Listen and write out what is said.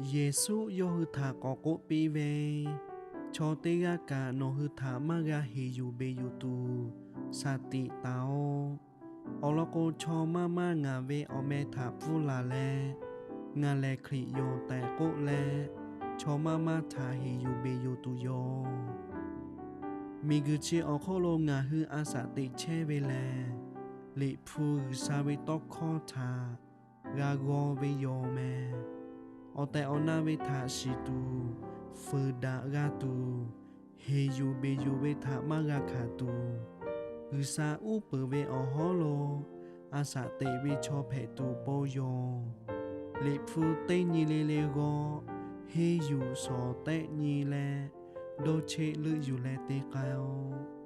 Yeˍsuˆ yawˇ hui htaꞈ k'awꞈ k'oˆ piˇ ve, Chaw teˇ g'aˇ kaꞈ nawˬ hui htaꞈ maˇ g'a heˍ yuˬ beˬ yuˬ tuˬ, shaˍ tiꞈ taˍ-oꞈ. Awˬ lawn k'o, chaw maˇ maˇ ngaˬ ve awˬ meh htaꞈ pfuhˇ laˬ leh, Ngaˬ lehˬ Hkriꞈ yoˬ tehꞈ k'oˆ leh, chaw maˇ maˇ htaꞈ heˍ yuˬ beˬ yuˬ tuˬ yoˬ. Miˬguiˬ chi awˬ hk'oˆ lo ngaˬ hui a shaꞈ teꞈ chehˇ ve lehˬ, Liꞈ hpu G'uiˬsha ve tawˇ hkawˇ htaꞈ g'a g'aw ve yoˬ meh. Awˬ tehˬ awˬ na ve htaꞈ shiˍ tuˬ, fuiˍ daꞈ g'a tuˬ, heˍ yuˬ beˬ yuˬ ve htaꞈ maˇ g'a hkanˍ tuˬ, G'uiˬsha uˉ peunˍ ve awˬ hawˉ lo a shaꞈ teꞈ ve chaw hpehꞈ tuˬ bon yoˬ. Liꞈ hpu teˇ nyi le le g'aw, henˇ yuˬ shawˍ tehˆ nyi leh, dawˇ cheˆ leuˆ yuˬ leh te k'ai-o.